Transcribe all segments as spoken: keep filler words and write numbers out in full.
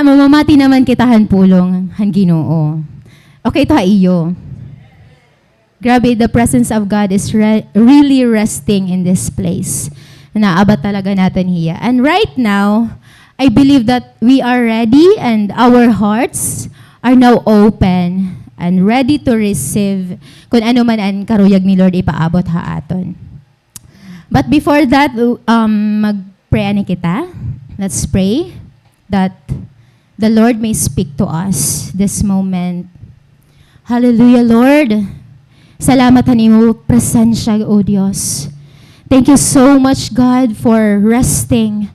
Mamamati naman kita han pulong han Ginoo. Okay to ha iyo. Grabe, the presence of God is re-, really resting in this place. Naabot talaga naton hiya. And right now, I believe that we are ready and our hearts are now open and ready to receive kun ano man an karuyag ni Lord ipaabot ha aton. But before that, um, mag-pray ani kita. Let's pray that the Lord may speak to us this moment. Hallelujah, Lord. Salamat han imo presensya, O Dios. Thank you so much, God, for resting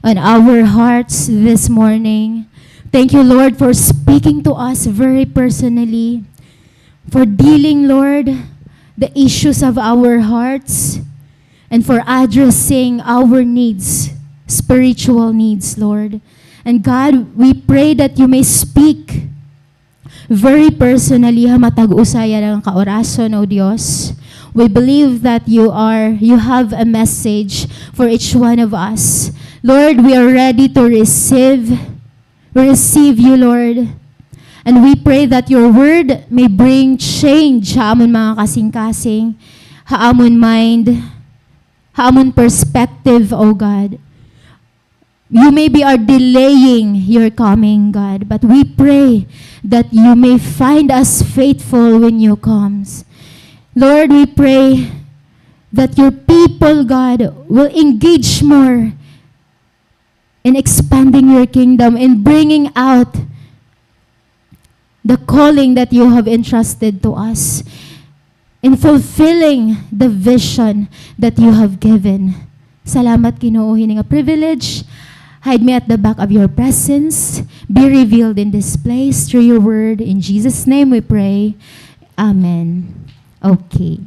on our hearts this morning. Thank you, Lord, for speaking to us very personally, for dealing, Lord, the issues of our hearts, and for addressing our needs, spiritual needs, Lord. And God, we pray that you may speak very personally ha matag usa yana nga kaorason, O Dios. We believe that you are, you have a message for each one of us. Lord, we are ready to receive. We receive you, Lord. And we pray that your word may bring change ha amon mga kasingkasing, ha amon mind, ha amon perspective, O God. You maybe are delaying your coming, God, but we pray that you may find us faithful when you comes. Lord, we pray that your people, God, will engage more in expanding your kingdom, in bringing out the calling that you have entrusted to us, in fulfilling the vision that you have given. Salamat, Ginoo, hini nga privilege. Hide me at the back of your presence. Be revealed in this place through your word. In Jesus' name we pray. Amen. Okay.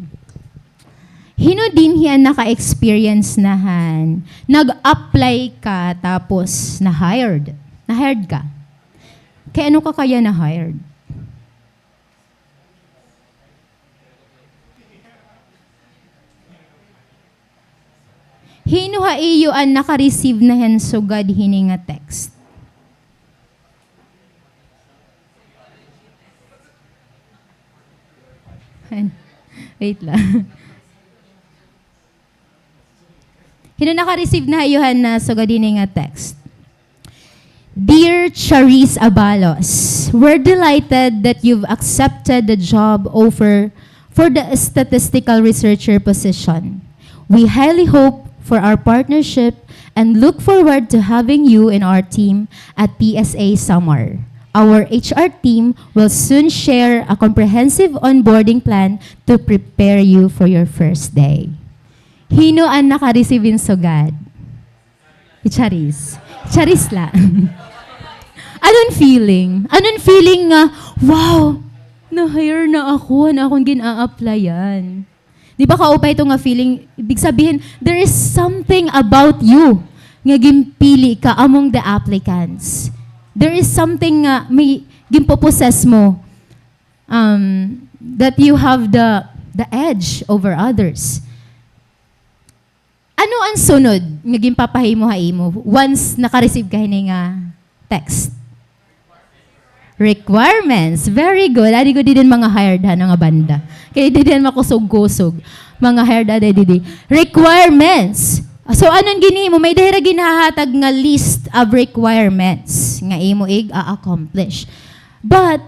Hin-o dinhi an naka-experience na han nag-apply ka tapos na-hired? Na-hired ka? Kay ano ka kaya na-hired? Hin-o ha iyo an naka-receive na han sugad hini nga text? Wait lang. Hin-o naka-receive na ha iyo han sugad hini nga text? Dear Charis Abalos, we're delighted that you've accepted the job offer for the statistical researcher position. We highly hope for our partnership and look forward to having you in our team at P S A Samar. Our H R team will soon share a comprehensive onboarding plan to prepare you for your first day. Hin-o an naka-receive hin sugad? Hi Charis. Charis la. Ano an feeling? Ano an feeling nga, "Wow, na-hire na ako, an akon gin-a-applyan." Di ba kaupay ito nga feeling? Ibig sabihin, there is something about you nga ginpili ka among the applicants. There is something nga may ginpopossess mo, um, that you have the, the edge over others. Ano an sunod nga ginpapahimo ha imo once naka-receive ka hini nga text? Requirements. Very good. Adi ko didi mga hired ha nga banda. Kay didi makusog-kusog. Mga hired adi didi. Requirements. So, ano an ginhimo? May-ada hira ginhahatag nga list of requirements nga imo ig-a-accomplish. But,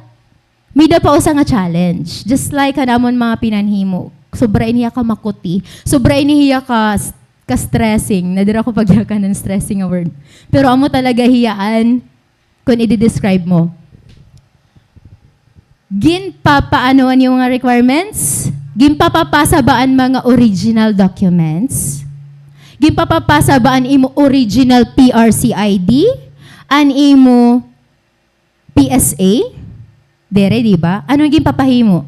may-ada pa usa nga challenge. Just like han amon mga pinanhimo, sobra ini hiya ka makuti, sobra ini hiya ka, ka-stressing. Nadira ko pagyakan an stressing nga word. Pero amo talaga hiya an, kun i-describe mo. Ginpapaano an imo mga requirements? Ginpapapasa ba an mga original documents? Ginpapapasa ba an imo original P R C I D? An imo P S A, diri, di ba? Ano an ginpapahimo?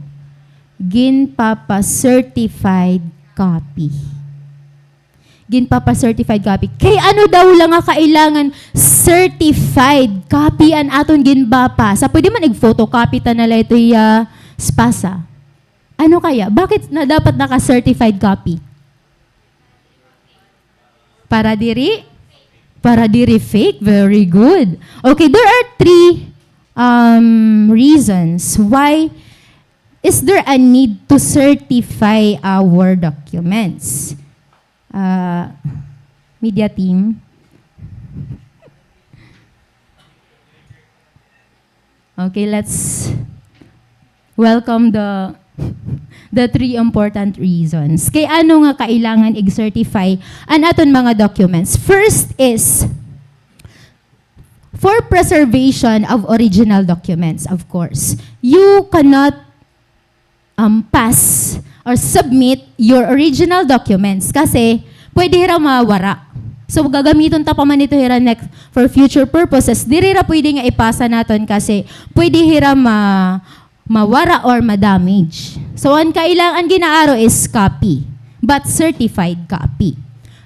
Ginpapa-certified copy. Ginpapa-certified copy. Kay ano daw la nga kailangan certified copy an aton ginpapasa? Pwede man ig-photocopy ta na la ito hiya spasa. Ano kaya? Bakit na dapat naka-certified copy? Para diri Para diri fake, very good. Okay, there are three, um, reasons why is there a need to certify our documents. Uh, media team. Okay, let's welcome the, the three important reasons. Kay ano nga kailangan ig-certify an aton mga documents? First is for preservation of original documents, of course. You cannot um, pass or submit your original documents kasi pwede hira mawara. So, gagamiton ta pa man ito hira next for future purposes. Diri ra pwede nga ipasa naton kasi pwede hira ma-, mawara or ma-damage. So, an kailangan ginaaro is copy, but certified copy.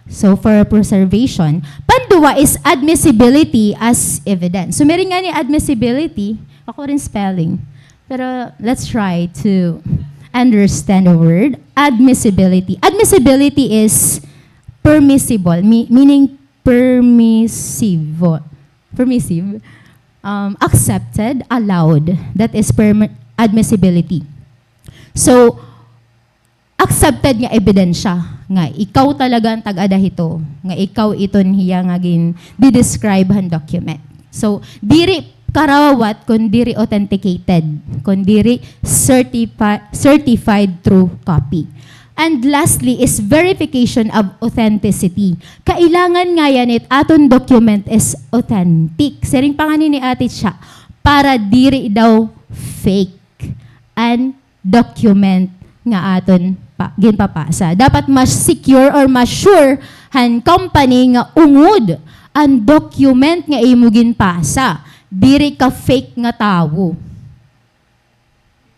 So, for preservation. Panduwa is admissibility as evidence. So, meron nga ni admissibility. Ako rin spelling. Pero let's try to understand the word admissibility. Admissibility is permissible, me-, meaning permissive. Permissive. Um, accepted, allowed. That is permi-, admissibility. So, accepted nga ebidensya nga ikaw talaga an tag-ada hito, nga ikaw iton hiya nga gin-describe han document. So, diri karawat kon diri authenticated, kon diri certifi-, certified through copy. And lastly is verification of authenticity. Kailangan ngayan it aton document is authentic. Siring pa ngani ni Ate Cha, para diri daw fake an document nga aton pa, ginpapasa. Dapat mas secure or mas sure han company nga ungod an document nga imo ginpasa. Diri ka fake nga tawo.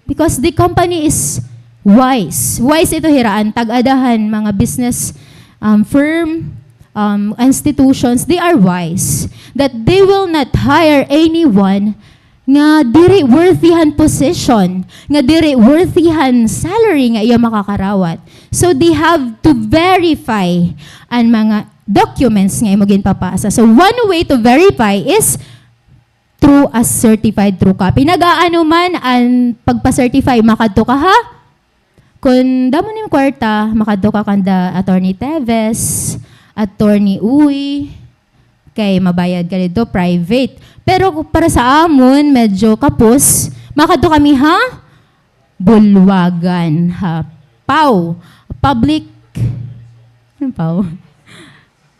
Because the company is wise. Wise ito hira an tag-ada han mga business, um, firm, um, institutions, they are wise that they will not hire anyone nga diri worthy han position, nga diri worthy han salary nga iya makakarawat. So they have to verify an mga documents nga imo ginpapasa. So one way to verify is through a certified true copy. Nag-aano man an pagpa-certify, makadto ka ha? Kon damo nim kwarta, makadto ka kanda Attorney Teves, Attorney Uy, kay mabayad ka didto, private. Pero para sa amon, medyo kapos, makadto kami ha Bulwagan, ha PAO, Public, ano PAO?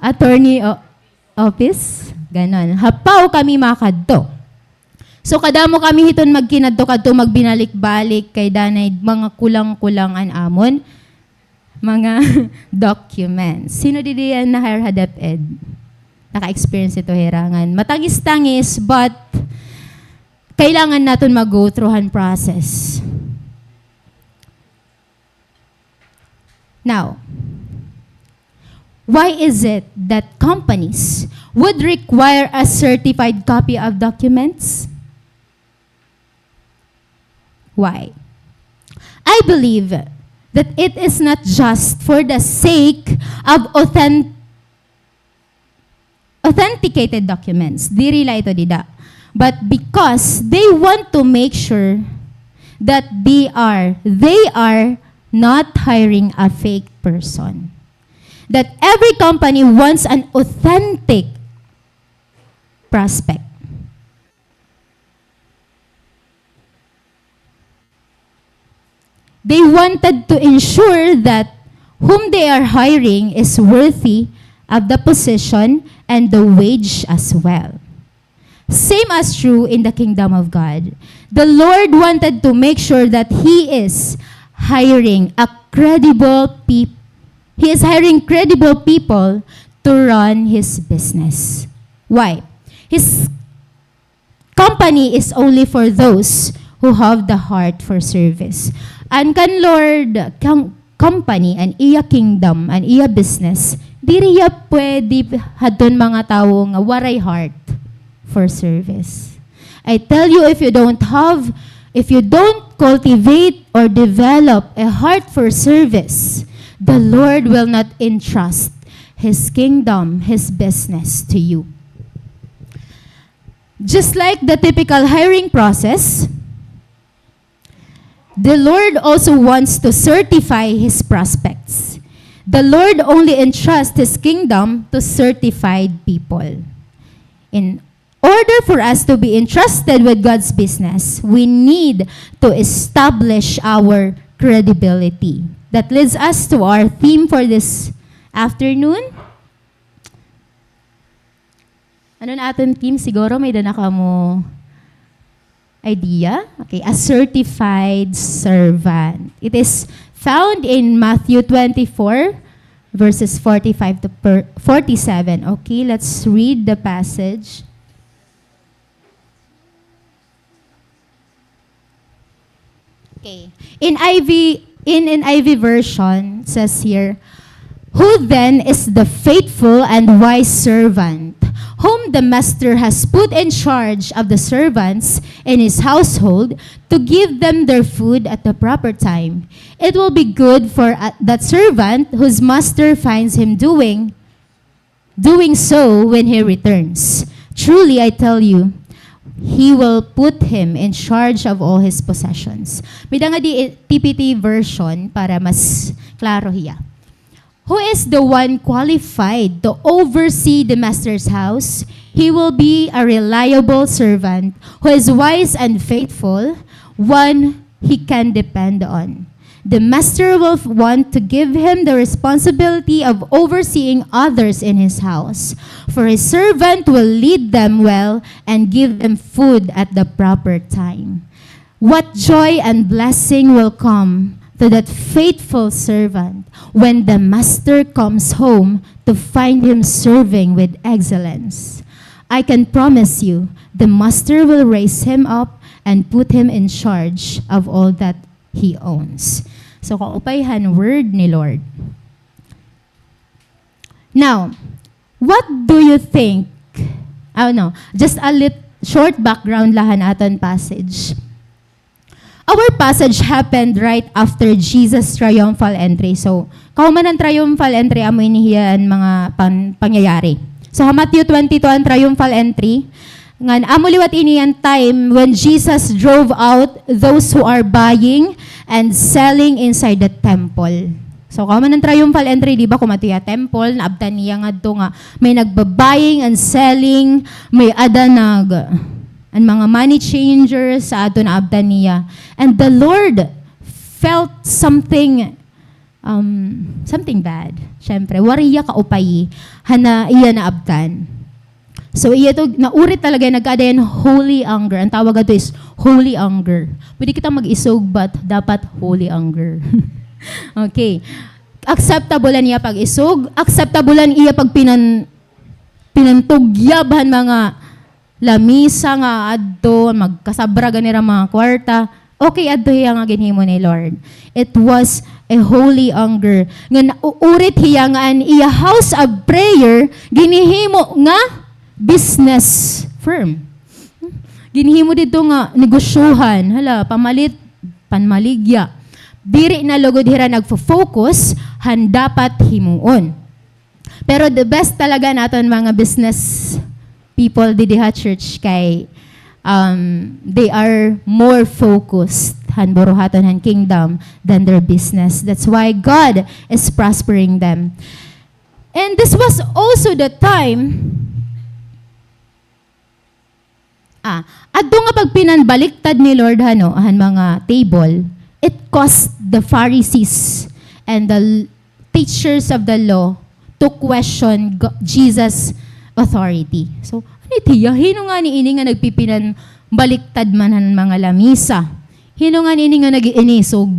Attorney o-, Office, ganon. Ha PAO kami makadto. So, kadamo kami hiton magkinadto-kadto, magbinalik-balik, kay danay mga kulang-kulang an amon mga documents. Sino didi an na-hire ha DepEd? Naka-experience ito hira ngan matangis-tangis, but kailangan naton mag-go through han process. Now, why is it that companies would require a certified copy of documents? Why? I believe that it is not just for the sake of authen-, authenticated documents. Diri la ito dida. But because they want to make sure that they are, they are not hiring a fake person. That every company wants an authentic prospect. They wanted to ensure that whom they are hiring is worthy of the position and the wage as well. Same as true in the kingdom of God. The Lord wanted to make sure that He is hiring a credible peop-, He is hiring credible people to run His business. Why? His company is only for those who have the heart for service. An kan Lord, kan company, an iya kingdom, an iya business, diri hiya pwede hadton mga tawo nga waray heart for service. I tell you, if you don't have, if you don't cultivate or develop a heart for service, the Lord will not entrust His kingdom, His business to you. Just like the typical hiring process, the Lord also wants to certify His prospects. The Lord only entrusts His kingdom to certified people. In order for us to be entrusted with God's business, we need to establish our credibility. That leads us to our theme for this afternoon. Ano na aton theme? Siguro may-ada na kamo idea? Okay, a certified servant. It is found in Matthew twenty-four, verses forty-five to per-, forty-seven. Okay, let's read the passage. Okay. In I V, in N I V version, says here, "Who then is the faithful and wise servant, whom the master has put in charge of the servants in his household to give them their food at the proper time? It will be good for, uh, that servant whose master finds him doing doing so when he returns. Truly, I tell you, he will put him in charge of all his possessions." May-ada nga di T P T version para mas klaro hiya. "Who is the one qualified to oversee the master's house? He will be a reliable servant who is wise and faithful, one he can depend on. The master will f-, want to give him the responsibility of overseeing others in his house, for his servant will lead them well and give them food at the proper time. What joy and blessing will come to that faithful servant when the master comes home to find him serving with excellence. I can promise you, the master will raise him up and put him in charge of all that he owns." So, kaupay han word ni Lord. Now, what do you think? Oh, no. Just a lit-, short background la han aton passage. Our passage happened right after Jesus' triumphal entry. So, kahuman han triumphal entry, amo ini hiya an mga pan-, pangyayari. So, ha Matthew twenty-two an triumphal entry. Ngan, amo liwat ini an time when Jesus drove out those who are buying and selling inside the temple. So, kahuman han triumphal entry, di ba, kumadto hiya temple, naabtan niya ngadto nga may nagba-buying and selling, may-ada nag-, an mga money changers, sa adto naabtan niya. And the Lord felt something, um, something bad. Siyempre, waray hiya kaupayi han iya naabtan. So, iya to, naurit talaga, nagkaada hiya hin holy anger. An tawag adto is holy anger. Pwede kita mag-isog, but dapat holy anger. Okay. Acceptable an iya pag-isog, acceptable an iya pagpinan-, pinantugyab han mga lamisa nga adto, magkasabra gani hira mga kwarta. Okay, adto hiya nga ginhimo ni Lord. It was a holy anger. Nga nauurit hiya nga an iya house of prayer, ginhihimo nga business firm. Ginhimo didto nga negosyohan. Hala, pamalit, panmaligya. Diri na lugod hira nagfo-focus han dapat himuon. Pero the best talaga naton mga business people didi ha church kay, um, they are more focused han buruhaton han kingdom than their business. That's why God is prospering them. And this was also the time Ah, adto nga pagpinanbaliktad ni Lord, hano, han mga table, it caused the Pharisees and the l-, teachers of the law to question G-, Jesus' authority. So, ano it hiya? Hin-o ngani ini nga nagpipinanbaliktad man han mga lamisa? Hin-o ngani ini nga nag-iinisog?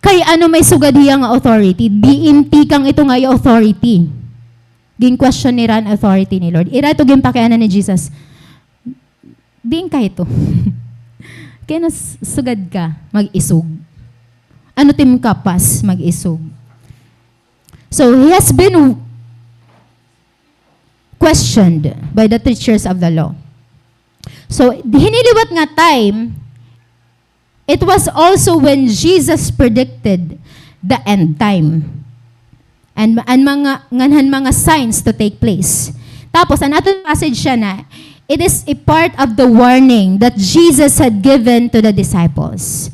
Kay ano may sugad hiya nga authority? Diin tikang ito nga iya authority? Gin-question nira an authority ni Lord. Ira ito ginpakiana ni Jesus. Diin ka ito? Kay ano s-, sugad ka mag-isog? Ano it im kapas mag-isog? So, he has been questioned by the teachers of the law. So, hini liwat nga time, it was also when Jesus predicted the end time. And, and mga, ngan han mga signs to take place. Tapos, an aton passage yana, it is a part of the warning that Jesus had given to the disciples.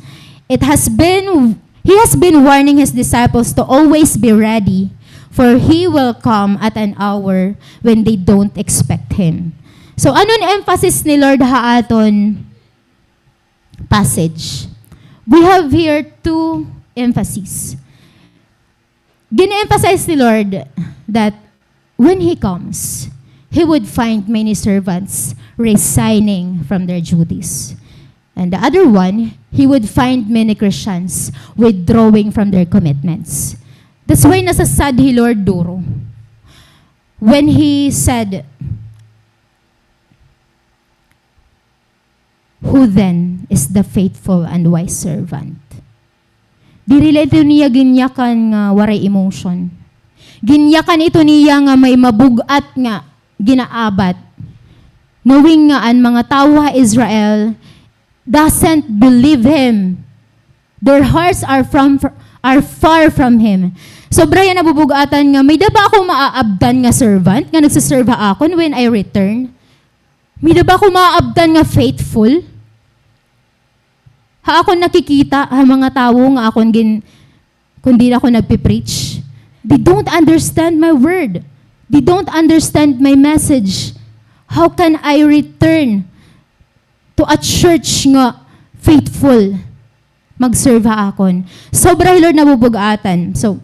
It has been, he has been warning his disciples to always be ready, for he will come at an hour when they don't expect him. So, ano an emphasis ni Lord ha aton passage? We have here two emphasis. Gin-emphasize ni Lord that when he comes, he would find many servants resigning from their duties. And the other one, he would find many Christians withdrawing from their commitments. That's why nasa-sad hi Lord duro. When he said, "Who then is the faithful and wise servant?" Diri la ito niya ginyakan nga waray emotion. Ginyakan ito niya nga may mabug-at nga ginaabat. Knowing nga an mga tawo ha Israel doesn't believe him. Their hearts are from, are far from him. Sobra hiya nabubug-atan nga, "May-ada ba ako maaabtan nga servant nga nagsiserve ha akon when I return? May-ada ba ako maaabtan nga faithful?" Ha akon nakikita, ha mga tawo nga akon gin-, kun diri ako nagpi-preach, they don't understand my word. They don't understand my message. How can I return to a church nga faithful mag-serve ha akon? Sobra hi Lord nabubug-atan. So,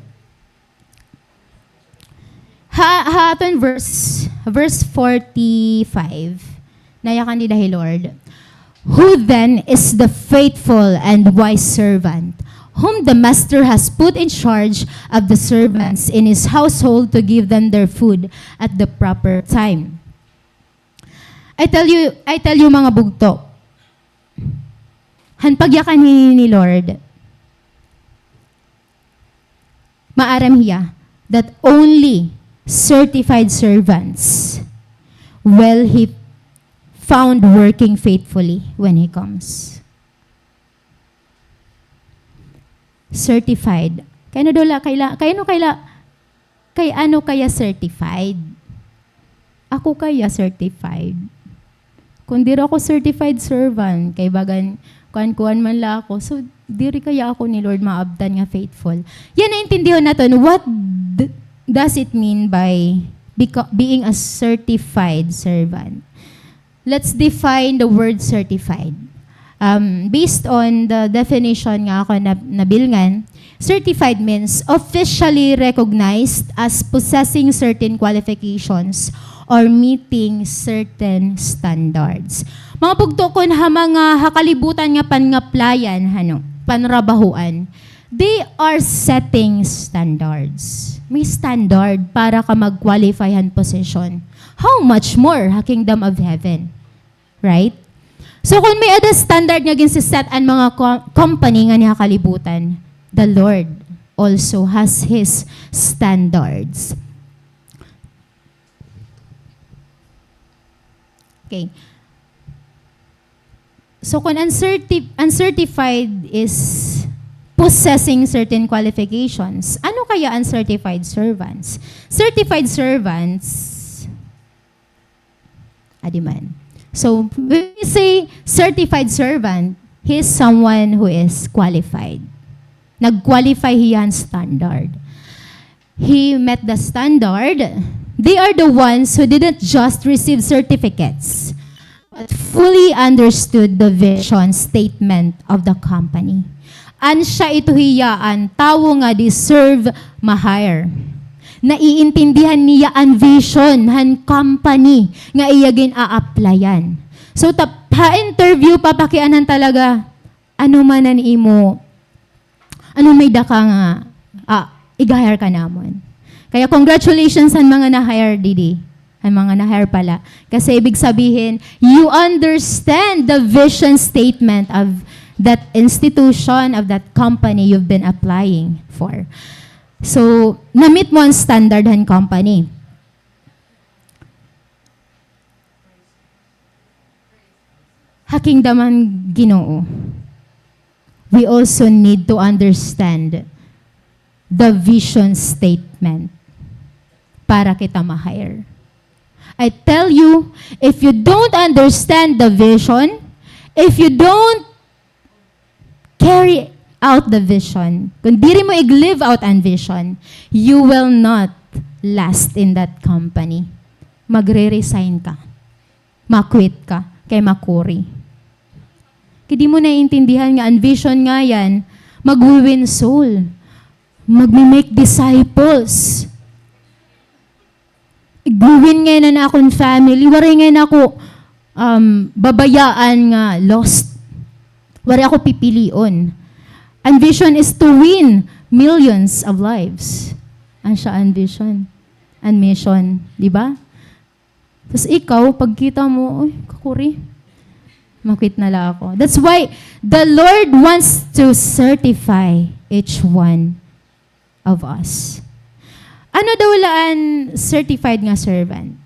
ha, ha aton verse, verse forty-five, nayakan dida hi Lord, "Who then is the faithful and wise servant, whom the master has put in charge of the servants in his household to give them their food at the proper time?" I tell you, I tell you, mga bugto, han pagyakan hini ni Lord, maaram hiya that only certified servants will he found working faithfully when he comes. Certified. Kay ano daw la, kay la, kay ano kay la, kay ano kaya certified? Ako kaya certified? Kun diri ako certified servant, kay bagan, kuan-kuan man la ako. So, diri kaya ako ni Lord maabtan nga faithful. Yana, naintindihon naton, what d-, does it mean by beco-, being a certified servant? Let's define the word certified. Um, based on the definition nga ako na-, nabilngan, certified means officially recognized as possessing certain qualifications or meeting certain standards. Mga bugto, kun ha mga ha kalibutan nga pangaplayan, hano, panrabahoan, they are setting standards. May standard para ka mag-qualify han position. How much more ha kingdom of heaven? Right? So, kun may-ada standard nga ginsiset an mga co-, company nganhi ha kalibutan, the Lord also has His standards. Okay. So, kun uncerti-, uncertified is possessing certain qualifications, ano kaya an certified servants? Certified servants, adi man. So, when we say certified servant, he is someone who is qualified. Nag-qualify hiya han standard. He met the standard. They are the ones who didn't just receive certificates, but fully understood the vision statement of the company. Ansya ito hiya an tawo nga deserve ma-hire. Naiintindihan niya an vision han company nga iya gin-a-applyan. So, tap-, ha interview, papakianhan talaga, ano man an imo, ano may-ada ka nga, ah, iga-hire ka namon. Kaya congratulations han mga na-hire didi. An mga na-hire pala. Kasi ibig sabihin, you understand the vision statement of that institution, of that company you've been applying for. So, na-meet mo an standard han company. Ha kingdom han Ginoo, we also need to understand the vision statement commitment para kita ma-hire. I tell you, if you don't understand the vision, if you don't carry out the vision, kung diri mo ig-live out an vision, you will not last in that company. Magre-resign ka. Ma-quit ka. Kay makuri. Kay di mo naiintindihan nga an vision nga yan, magwi-win soul. Magmi-make disciples. Ig-win ngay-an an akon family. Waray ngay-an ako, um, babayaan nga lost. Waray ako pipilion. An vision is to win millions of lives. An siya an vision. An mission. Di ba? Tas ikaw, pagkita mo, "Uy, kakuri." Ma-quit na la ako. That's why the Lord wants to certify each one of us. Ano daw la an certified nga servant?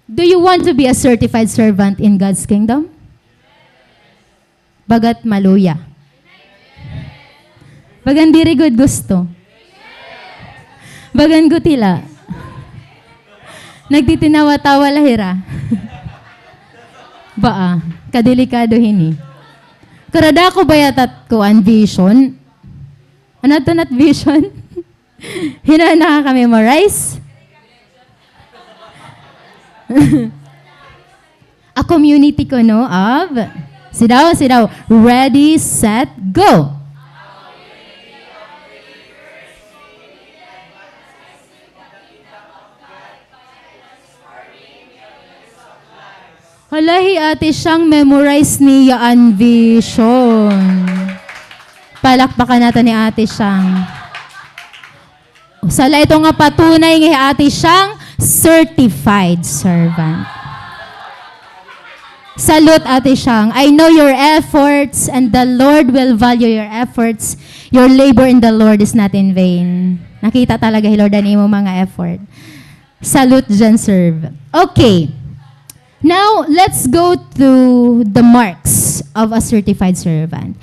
Do you want to be a certified servant in God's kingdom? Bagat maluya. Bagan diri gud gusto. Bagan gutila. Nagtitinawa-tawa la hira. Baa, kadelikado hini. Karada ko ba yatat ko an vision? Ano to nat vision? Hira nakaka-memorize? A community kuno of, sidaw, sidaw. Ready, set, go! Hala, hi Ate Shang, memorize niya an vision. Palakpakan naton hi Ate Shang. Usa la ito nga patunay nga hi Ate Shang, certified servant. Salute, Ate Shang. I know your efforts and the Lord will value your efforts. Your labor in the Lord is not in vain. Nakita talaga hi Lord an imo mga effort. Salute dyan, serve. Okay. Now, let's go to the marks of a certified servant.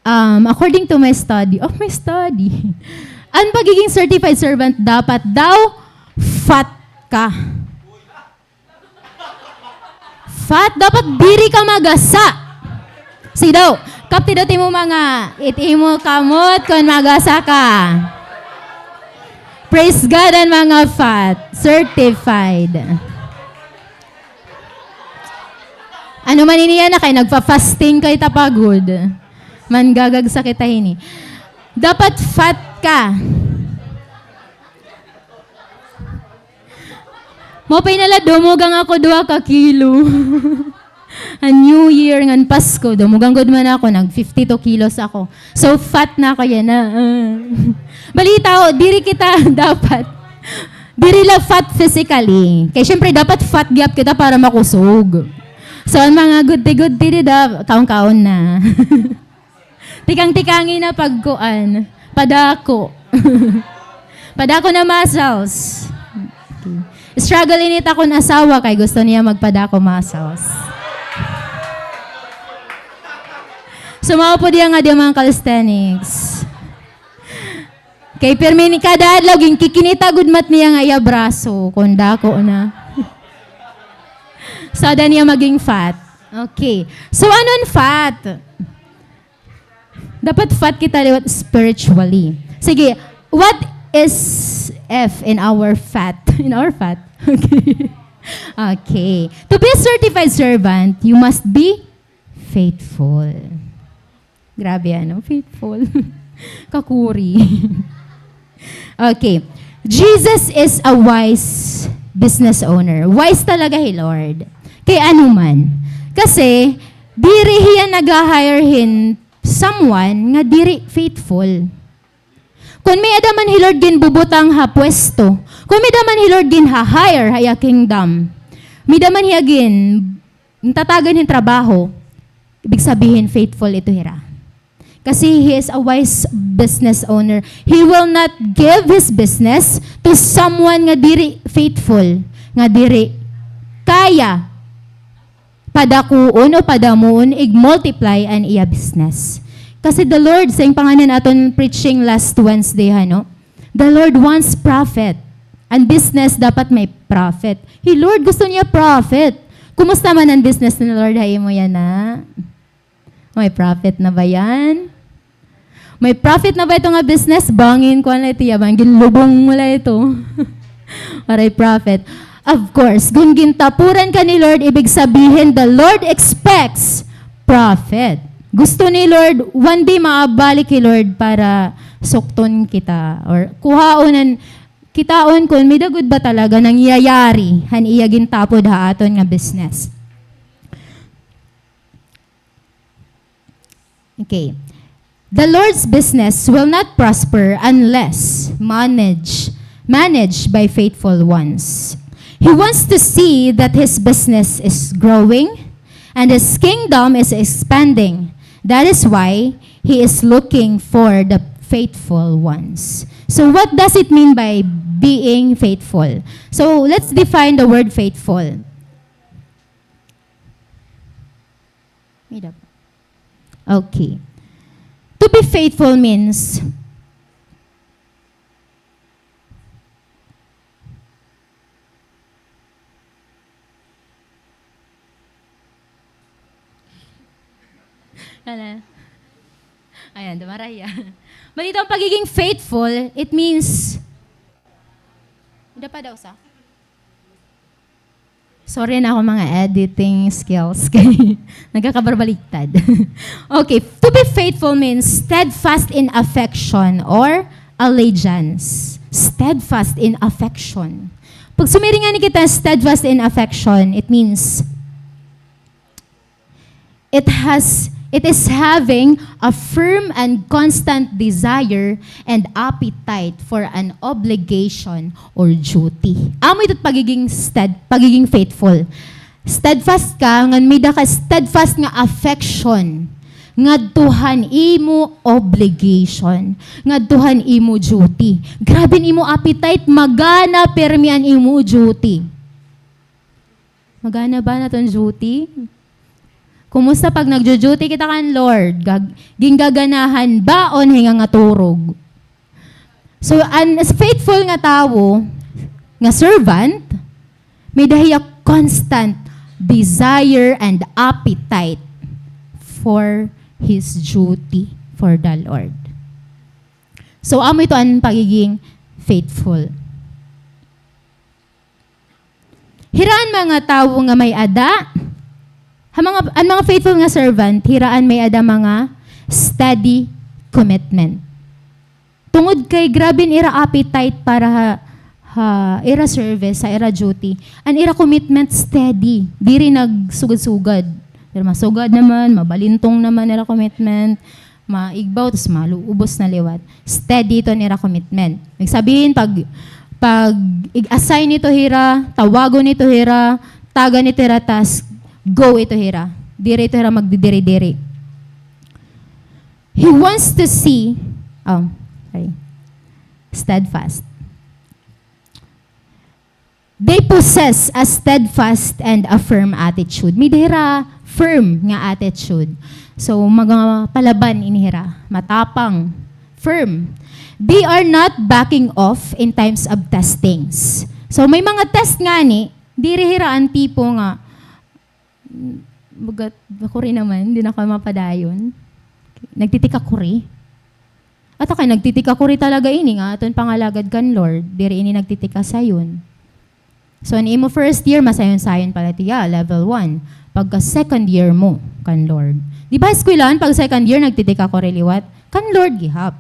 Um, according to my study, oh, my study. An pagiging certified servant, dapat daw fat ka. Fat, dapat diri ka magasa. Sidaw, kapti daw it imo mga, it imo kamot kon magasa ka. Praise God, an mga fat, certified. Ano man ini yana, kay nagfa-fasting kay tapagod. Manggagagsa kita hini. Dapat fat ka. Maupay na la, dumugang ako duha ka kilo. An New Year ngan Pasko, dumugang gud man ako, nag fifty-two kilos ako. So, fat na ako yana. Ah. Balitaw, diri kita dapat. Diri la fat physically. Kay syempre, dapat fat gyap kita para makusog. So, an mga gudti-gudti dida, kaon-kaon na. Tikang-tikangi na pagkuan. Padako. Padako na muscles. Okay. Struggle ini it akon asawa kay gusto niya magpadako muscles. So, mao pod iya nga di mga calisthenics. Kay pirmi ni kada adlaw, ginkikinita gud mat niya nga iya braso, kon dako na. So, ada niya maging fat. Okay. So, ano an fat? Dapat fat kita liwat spiritually. Sige, what is F in our fat? In our fat? Okay. Okay. To be a certified servant, you must be faithful. Grabe, ano? Faithful. Kakuri. Okay. Jesus is a wise business owner. Wise talaga hi Lord. Kay ano man. Kasi, diri hiya nag-hire hin someone nga diri faithful. Kon may-ada man hi Lord ginbubutang ha pwesto, kon may-ada man hi Lord ginha-hire ha iya kingdom, may-ada man hiya gin-, tatagan hin trabaho, ibig sabihin, faithful ito hira. Kasi he is a wise business owner. He will not give his business to someone nga diri faithful, nga diri kaya padakuon o padamuon, ig-multiply an iya business. Kasi the Lord, siring pa ngani han aton preaching last Wednesday, ha, no? The Lord wants profit. An business dapat may profit. Hi Lord, gusto niya profit. Kumusta man an business ni Lord ha imo yana? May profit na ba yan? May profit na ba ito nga business? Bangin, kuan la ito, ya, bangin, ginlubong mo la ito. Waray profit. Of course, kon gintapuran ka ni Lord, ibig sabihin, the Lord expects profit. Gusto ni Lord, one day maabalik hi Lord para sukton kita or kuhaon an, kitaon kon may-ada gud ba talaga nangyayari han iya gintapod ha aton nga business. Okay. The Lord's business will not prosper unless managed, managed by faithful ones. He wants to see that his business is growing and his kingdom is expanding. That is why he is looking for the faithful ones. So what does it mean by being faithful? So let's define the word faithful. Mida po. Okay. To be faithful means, ano? Ayan, dumaraya. Balita, ang pagiging faithful, it means, mida pa daw sa? Sorry na ako mga editing skills kay nagkakabarbaliktad. Okay, to be faithful means steadfast in affection or allegiance. Steadfast in affection. Pag sumiring ngani kita, steadfast in affection, it means it has, it is having a firm and constant desire and appetite for an obligation or duty. Amo ito pagiging stead-, pagiging faithful. Steadfast ka, ngan may-ada ka steadfast nga affection ngadto han imo obligation, ngadto han imo duty. Grabe an imo appetite, magana pirmi an imo duty. Magana ba an aton duty? Kumusta pag nagjo-duty kita kan Lord? Gag-, gingaganahan ba o nahingangaturog? So, an faithful nga tawo, nga servant, may-ada hiya constant desire and appetite for his duty for the Lord. So, amo ito an pagiging faithful. Hira an mga tawo nga may-ada, ha mga, an mga faithful nga servant, hira an may-ada mga steady commitment. Tungod kay grabe an ira appetite para ha, ha ira service, ha ira duty, an ira commitment steady. Diri nagsugad-sugad. Pero masugad naman, mabalintong naman ira commitment. Maigbaw, tas malu-, ubos na liwat. Steady ito an ira commitment. Ibig sabihin, pag, pag ig-assign ito hira, tawagon ito hira, tagan ito hira task, go ito hira. Diri ito hira magdidiri-diri. He wants to see, oh, sorry. Steadfast. They possess a steadfast and a firm attitude. May-ada hira firm nga attitude. So, mga palaban ini hira, matapang, firm. They are not backing off in times of testings. So, may mga test ngani, diri hira an tipo nga, "Bugat, makuri naman, di na ako mapadayon." Nagtitikakuri. Ato kay nagtitikakuri talaga ini nga aton pangalagad kan Lord, diri ini nagtitikasayon. So, an imo first year, masayon-sayon pa la tiya, level one. Pagka second year mo kan Lord. Di ba, eskwelahan, pag second year, nagtitikakuri liwat? Kan Lord gihap.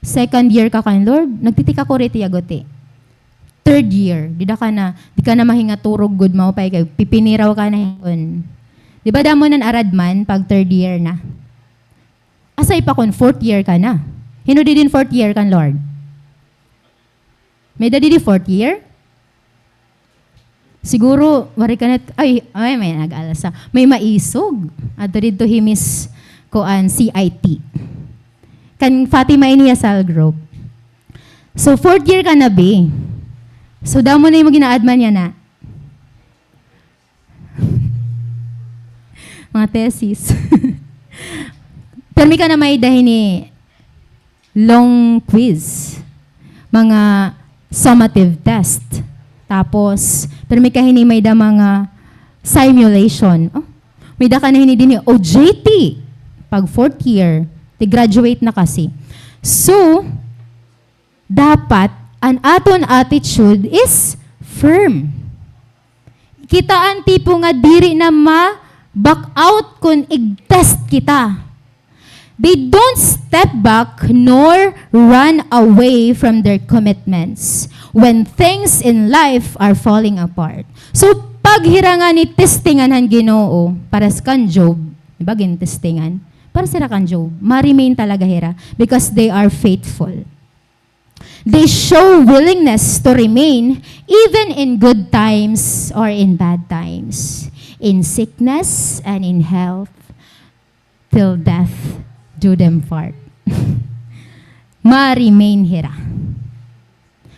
Second year ka kan Lord, nagtitikakuri tiya guti. Third year, dida ka na, di ka na mahingaturog gud, maupay kay pipiniraw ka na hiton. Di ba, damo nan arad man pag third year na? Asay pa kon fourth year ka na. Hin-o didi in fourth year kan Lord? May-ada didi fourth year? Siguro, waray ka na, ay, ay, may nag-alsa. May maisog. Adto didto hi Miss, kuan, C I T. Kan Fatima ini ha cell group. So, fourth year ka na, bi. So, damo na imo gina-adman yana. Mga thesis. Pirmi ka na may-ada hini long quiz, mga summative test. Tapos, pirmi ka hini may-ada mga simulation. Oh, may-ada ka na hini dinhi O J T pag fourth year. Ti graduate na kasi. So, dapat, an aton attitude is firm. Kita an tipo nga diri na ma-back out kon ig-test kita. They don't step back nor run away from their commitments when things in life are falling apart. So, pag hira ngani testingan han Ginoo, para sa kan Job, di ba, gintestingan? Para sira kan Job, ma-remain talaga hira because they are faithful. They show willingness to remain even in good times or in bad times, in sickness and in health, till death do them part. Ma-remain hira.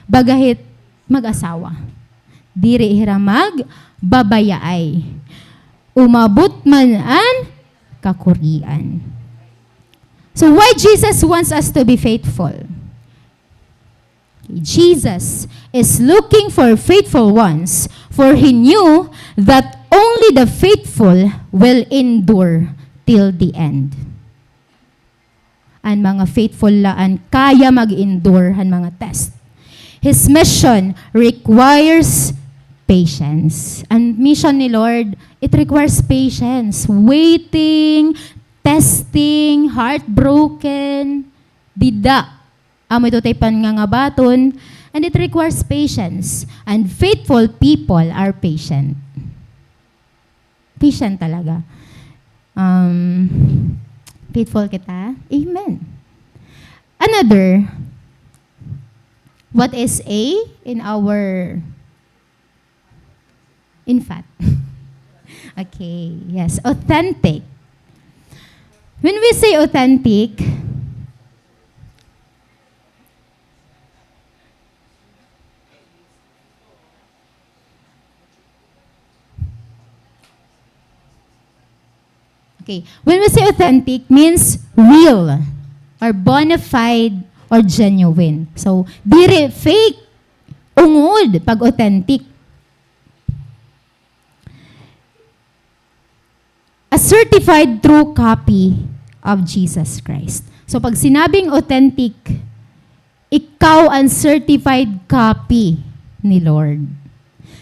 Baga hit mag-asawa. Diri hira magbabayaay. Umabot man an kakurian. So why Jesus wants us to be faithful? Jesus is looking for faithful ones, for he knew that only the faithful will endure till the end. An mga faithful la an kaya mag-endure han mga test. His mission requires patience. An mission ni Lord, it requires patience, waiting, testing, heartbroken. Dida amo ito tay pangangabaton, and it requires patience. And faithful people are patient. Patient talaga. Um, faithful kita. Amen. Another, what is A in our infat? Okay, yes, authentic. When we say authentic, okay, when we say authentic, means real or bona fide or genuine. So, diri fake, ungod pag authentic. A certified true copy of Jesus Christ. So, pag sinabing authentic, ikaw an certified copy ni Lord.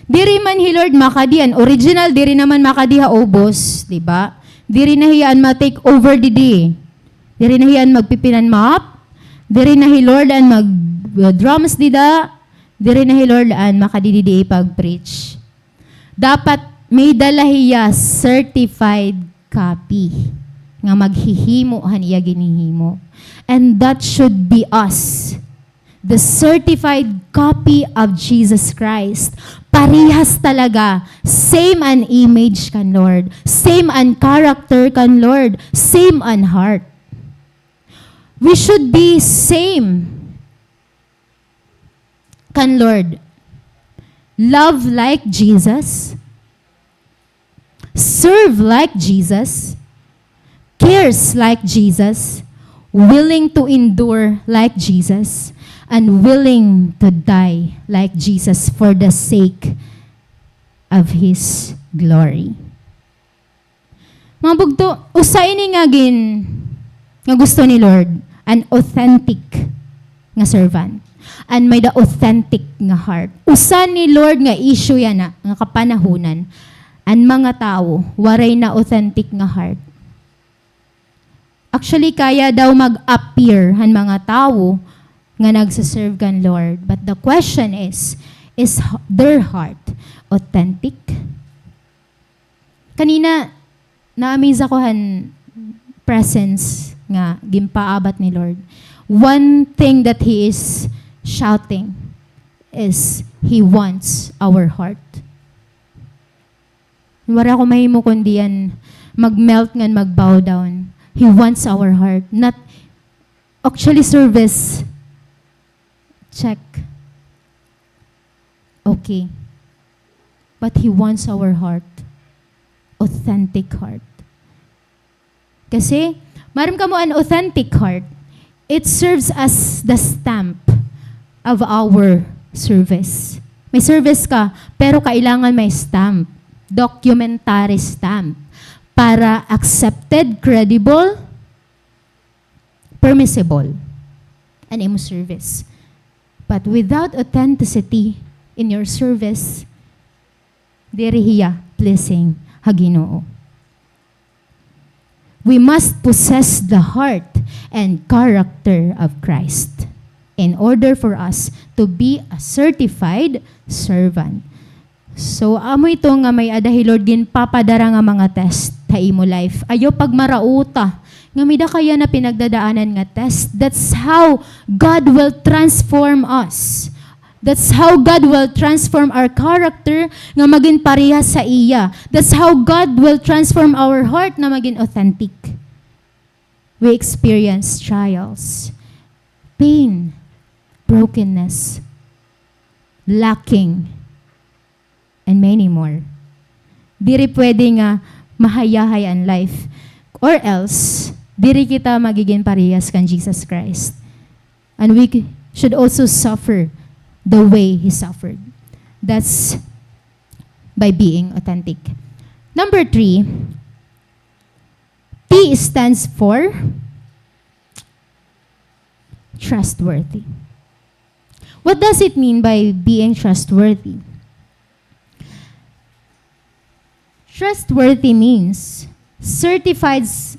Diri man hi Lord makadi, an original diri naman makadi ha ubos, di ba? Diri na hiya an ma-take over didi. Diri na hiya an magpipinanmap. Diri na hi Lord an mag-, uh, drums dida. Diri na hi Lord an makadi didi pag-preach. Dapat may dala hiya certified copy nga maghihimo han iya ginhihimo. And that should be us. The certified copy of Jesus Christ. Parehas talaga. Same an image kan Lord. Same an character kan Lord. Same an heart. We should be same kan Lord. Love like Jesus, serve like Jesus, cares like Jesus, willing to endure like Jesus, and willing to die like Jesus for the sake of His glory. Mga bugto, usa ini nga gin-, nga gusto ni Lord, an authentic nga servant, an may-ada authentic nga heart. Usa ni Lord nga issue yana, nga kapanahunan, an mga tawo waray na authentic nga heart. Actually, kaya daw mag-appear han mga tawo nga nagse-serve kan Lord. But the question is, is h-, their heart authentic? Kanina, na-amaze ako han presence nga ginpaabat ni Lord. One thing that He is shouting is, He wants our heart. Waray ako mahimo kundi an mag-melt ngan mag-bow down. He wants our heart. Not, actually, service. Check. Okay. But He wants our heart. Authentic heart. Kasi, Maaram kamo, an authentic heart, it serves as the stamp of our service. May service ka, pero kailangan may stamp, documentary stamp, para accepted, credible, permissible an imo service. But without authenticity in your service, diri hiya pleasing ha Ginoo. We must possess the heart and character of Christ in order for us to be a certified servant. So, amo ito nga may-ada hi Lord ginpapadara nga mga test ha imo life. Ayaw pagmarauta nga may-ada ka yana pinagdadaanan nga test. That's how God will transform us. That's how God will transform our character nga magin parehas sa iya. That's how God will transform our heart na magin authentic. We experience trials, pain, brokenness, lacking, and many more. Diri pwede nga mahayahay an life. Or else, diri kita magigin parehas kan Jesus Christ. And we should also suffer the way He suffered. That's by being authentic. Number three, T stands for trustworthy. What does it mean by being trustworthy? Trustworthy means certified s-,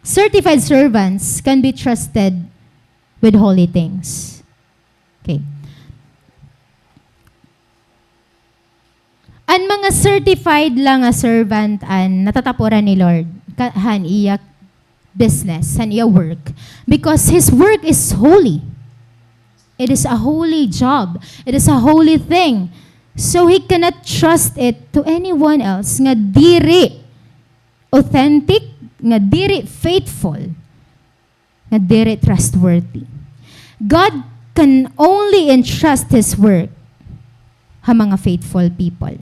certified servants can be trusted with holy things. Okay. An mga certified la nga servant an natatapuran ni Lord ka-, han iya business, han iya work, because his work is holy. It is a holy job. It is a holy thing. So he cannot trust it to anyone else nga diri authentic, nga diri faithful, nga diri trustworthy. God can only entrust His work ha mga faithful people.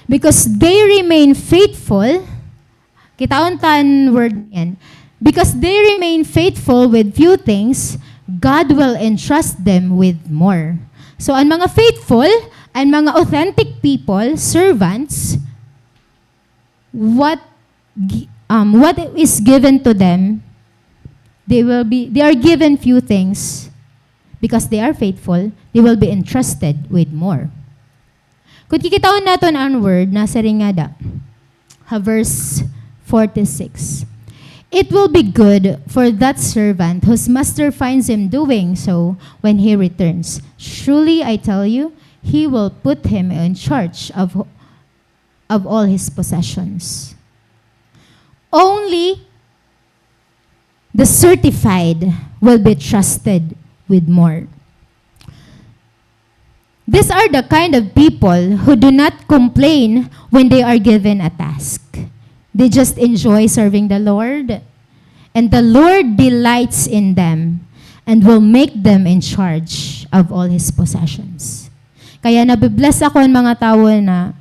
Because they remain faithful, kitaon ta an word niyan. Because they remain faithful with few things, God will entrust them with more. So, an mga faithful, an mga authentic people, servants, what gi-, um, what is given to them, they will be, they are given few things. Because they are faithful, they will be entrusted with more. Kon kikitaon naton an word, nasiring ngada ha verse forty-six, "It will be good for that servant whose master finds him doing so when he returns. Truly, I tell you, he will put him in charge of of all his possessions." Only the certified will be trusted with more. These are the kind of people who do not complain when they are given a task. They just enjoy serving the Lord, and the Lord delights in them and will make them in charge of all His possessions. Kaya nabi-bless ako an mga tawo na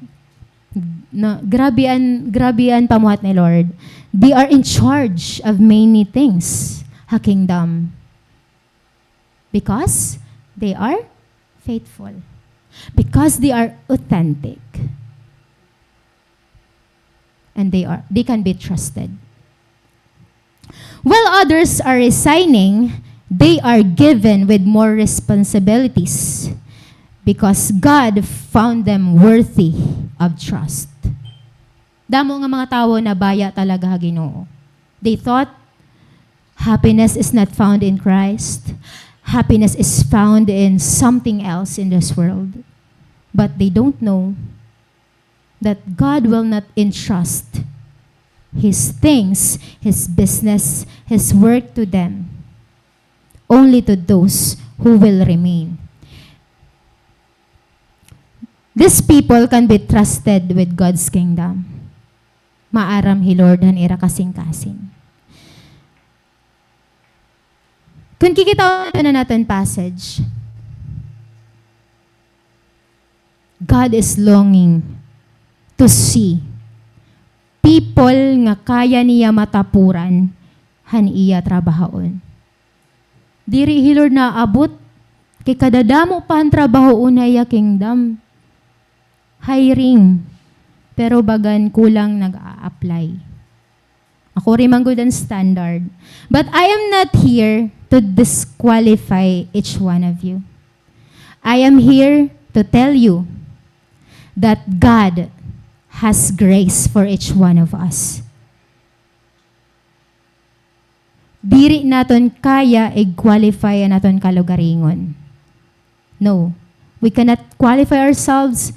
Na, grabe an, grabe an pamuhat ni Lord. They are in charge of many things ha kingdom. Because they are faithful. Because they are authentic. And they are, they can be trusted. While others are resigning, they are given with more responsibilities because God found them worthy of trust. Damo nga mga tawo nabaya talaga ha Ginoo. They thought happiness is not found in Christ. Happiness is found in something else in this world. But they don't know that God will not entrust His things, His business, His work to them, only to those who will remain. These people can be trusted with God's kingdom. Maaram hi Lord han ira kasingkasing. Kon kikitaon naton an aton passage, God is longing to see people nga kaya niya matapuran han iya trabahoon. Diri hi Lord naabot kay kadadamo pa han trabahoon ha iya kingdom. Hiring. Pero bagan kulang nag-a-apply. Ako rin man gud an standard. But I am not here to disqualify each one of you. I am here to tell you that God has grace for each one of us. Diri naton kaya ig-qualify an aton kalugaringon. No. We cannot qualify ourselves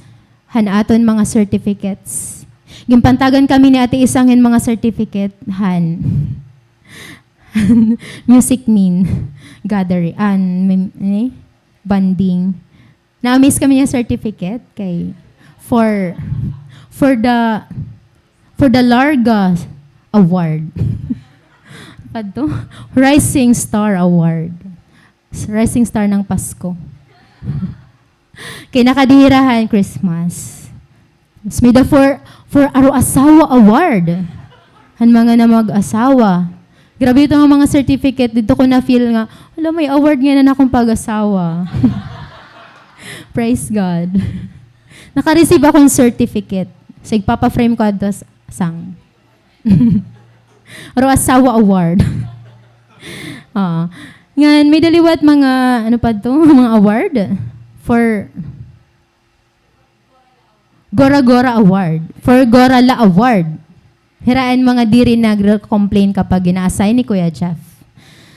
han aton mga certificates. Ginpantagan kami ni Ate Isang hin mga certificate han, han music min gathering, an, mim-, ni, bonding. Na-amaze kami niya certificate kay for, for the, for the Larga Award. Padto? Rising Star Award. Rising Star ng Pasko. Kay nakadihirahan Christmas. Mas may the for, for Aro Asawa Award. Han mga namag-asawa. Grabe ito nga mga certificate. Dito ko na-feel nga, "Hala, may award ngay-an an akon pag-asawa." Praise God. Naka-receive akon certificate. So, igpapa-frame ko adto sa sang. Aro Asawa Award. Oo. Ngan, may da liwat mga, ano pa to? Mga award for Gora Gora Award. For Gora La Award. Hira an mga diri nagre-complain kapag gina-assign ni Kuya Jeff.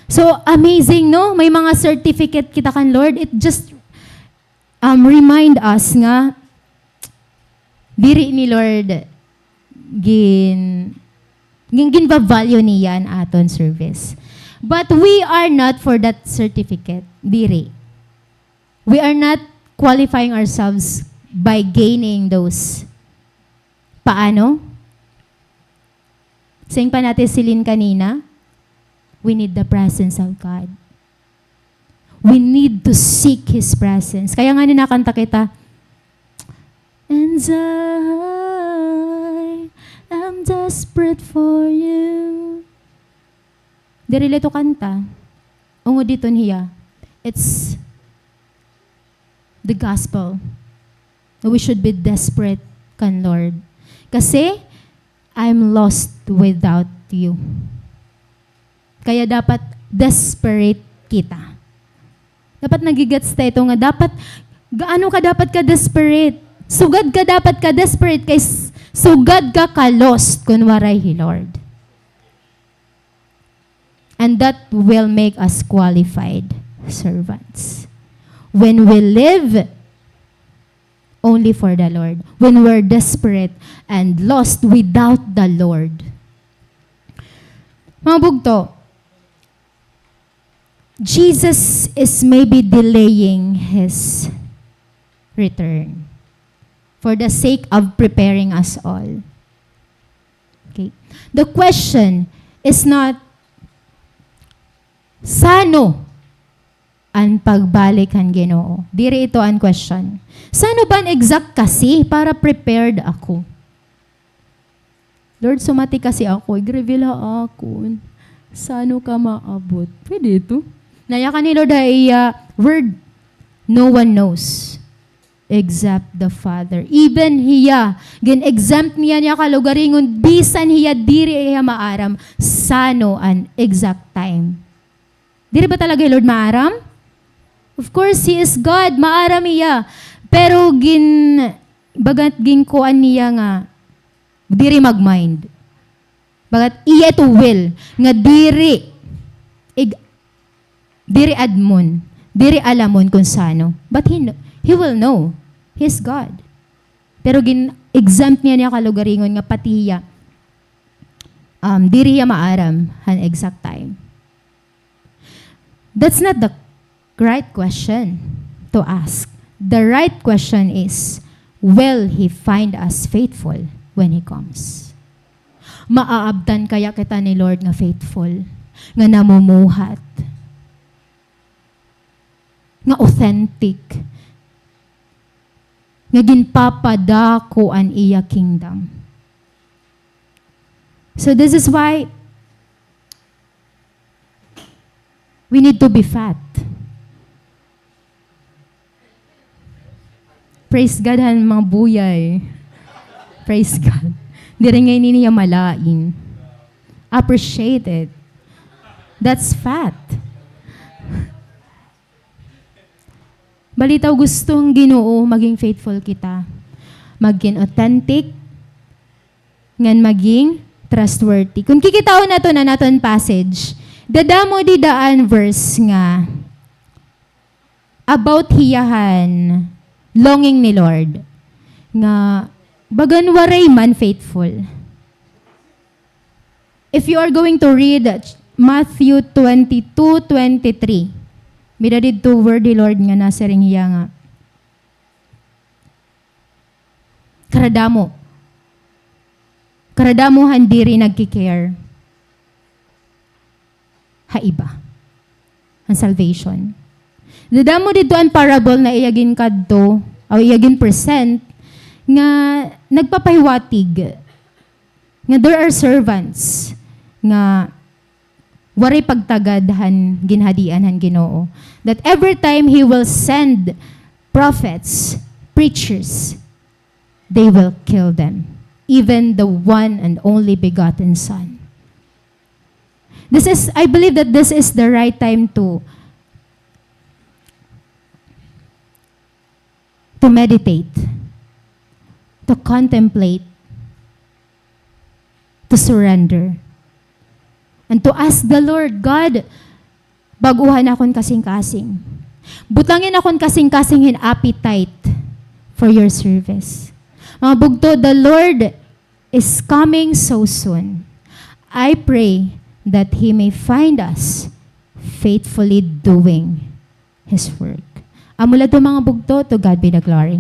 So, amazing, no? May mga certificate kita kan Lord. It just, um, remind us nga diri ni Lord gin-, gin-, ginva-value niya an aton service. But we are not for that certificate. Diri. We are not qualifying ourselves by gaining those. Paano? Siring pa ni Ate Celine kanina, we need the presence of God. We need to seek His presence. Kaya nga ni nakanta kita, "And I am desperate for you." Diri la ito kanta. Ungod hiton hiya. It's the gospel. We should be desperate kan Lord. Kasi, "I'm lost without you." Kaya dapat desperate kita. Dapat nagigets ta ito nga dapat, gaano ka dapat ka-desperate? Sugad ka dapat ka-desperate kay s-, sugad ka ka-lost kun waray hi Lord. And that will make us qualified servants. When we live only for the Lord, when we're desperate and lost without the Lord. Mga bugto, Jesus is maybe delaying His return for the sake of preparing us all. Okay. The question is not, "San-o an pagbalik han Ginoo?" Diri ito an question. "San-o ba an exact kasi para prepared ako?" "Lord, sumati kasi ako, ig-reveal ha akon. San-o ka maabot?" Pwede ito. Nayakan ni Lord ha iya word, "No one knows except the Father." Even hiya, gin-exempt niya niya kalugaringon, bisan hiya diri hiya maaram san-o an exact time. Diri ba talaga hi Lord maaram? Of course, He is God, maaram hiya. Pero gin-, bagat ginkuan niya nga diri mag-mind. Bagat iya ito will nga diri ig-, diri admon, diri alamon kun san-o. But he kn-, he will know. He's God. Pero gin-exempt niya niya kalugaringon nga pati hiya, um, diri hiya maaram han exact time. That's not the right question to ask. The right question is, will He find us faithful when He comes? Maaabtan kaya kita ni Lord nga faithful, nga namumuhat, nga authentic, nga ginpapadako an iya kingdom? So this is why We need to be fat. Praise God han mga buyay. Praise God. Diri ngay ini hiya malain. Appreciate it. That's fat. Balitaw gusto han Ginoo maging faithful kita. Maging authentic, ngan maging trustworthy. Kon kikitaon naton an aton passage, dadamo dida an verse nga about hiya han longing ni Lord, nga bagan waray man faithful. If you are going to read Matthew twenty-two twenty-three, may-ada didto word ni Lord nga nasiring hiya nga, karadamo. Karadamo han diri nagki-care ha iba. Han salvation. Dadamo didto an parable na iya ginkadto, o iya gin-present, nga nagpapahiwatig nga there are servants nga waray pagtagad han ginhadian han Ginoo. That every time He will send prophets, preachers, they will kill them. Even the one and only begotten Son. This is, I believe that this is the right time to, to meditate, to contemplate, to surrender, and to ask the Lord, God, bag-ohan akon kasingkasing. Butangi akon kasingkasing hin appetite for your service. Mga bugto, the Lord is coming so soon. I pray that He may find us faithfully doing His work. Amo la ito, mga bugto, to God be the glory.